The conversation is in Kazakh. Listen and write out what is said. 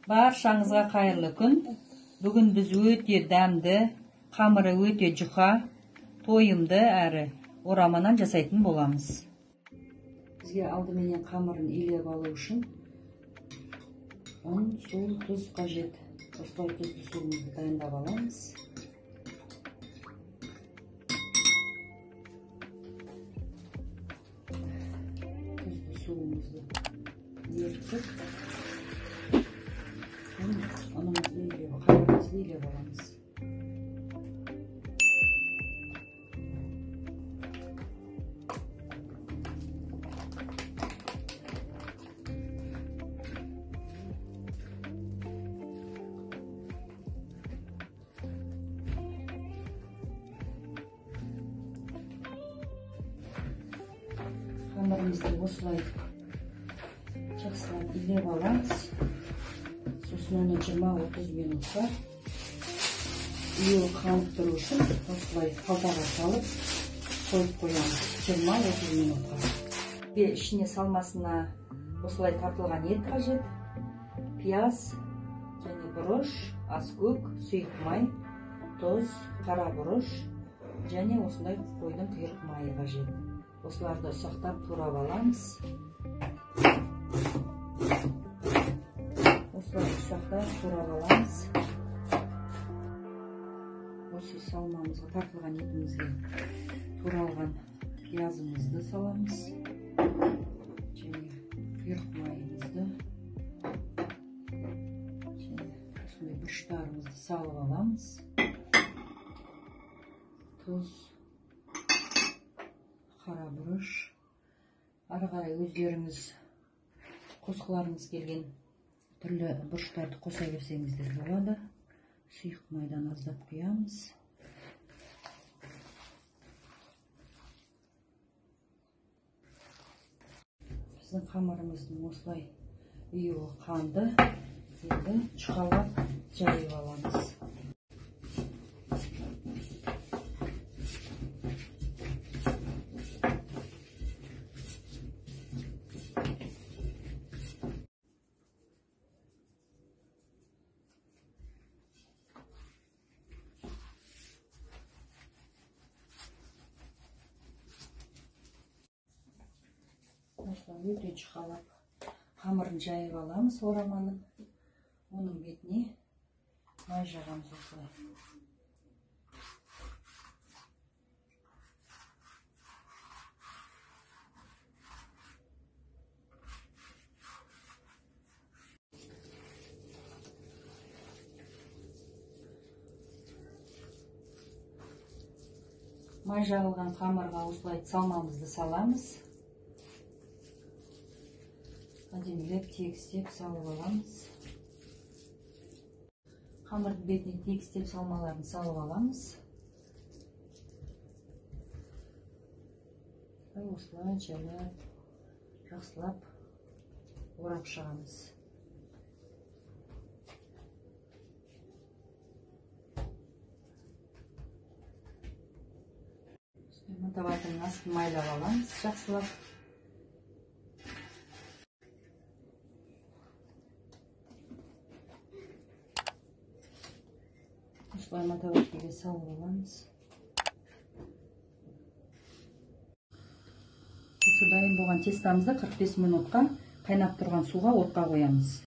Баршаңызға қайырлы күн. Бүгін біз өте дәмді, қамыры өте жұқа, тойымды әрі ораманан жасайтын боламыз. Бізге алдыменен қамырын илеп алу үшін ұн, су, тұз қажет. Осылай тұзды суымызды дайындап аламыз. Тұзды суымызды ерітіп, ұнымызды илеп, қамырымызды илеп аламыз. Қамырымызды осылай жақсылап илеп аламыз. Сосын оны 20-30 минутқа иі қанып тұру үшін осылай қалтаға салып қойып қоямыз 20-30 минутқа. Ішіне салмасына осылай тартылған ет қажет, пияз және бұрыш, аскөк, сұйық май, тұз, қара бұрыш және осындай қойдың құйрық майы қажет. Осыларды ұсақтап турап аламыз. Осылай ұсақтап турап аламыз. Осы салмамызға тартылған етімізге туралған пиязымызды саламыз және құйрық майымызды және осындай бұрыштарымызды салып аламыз. Тұз, қара бұрыш, ары қарай өздеріңіз қосқыларыңыз келген түрлі бұрыштарды қоса берсеңіздер болады. Сұйық майдан аздап құямыз. Біздің қамырымыздың осылай июі қанды. Енді жұқалап жайып аламыз. Осылай өте жұқалап қамырын жайып аламыз ораманың. Оның бетіне май жағамыз осылай. Май жағылған қамырға осылай салмамызды саламыз. Әдемілеп тегістеп салып аламыз. Қамырдың бетіне тегістеп салмаларын салып аламыз. Осылай жайлап, жақсылап орап шығамыз. Табақтың астын майлап аламыз жақсылап. Осылай матабакеге салып аламыз. Осы дайын болған тестамызды 45 минутқа қайнап тұрған суға отқа қоямыз.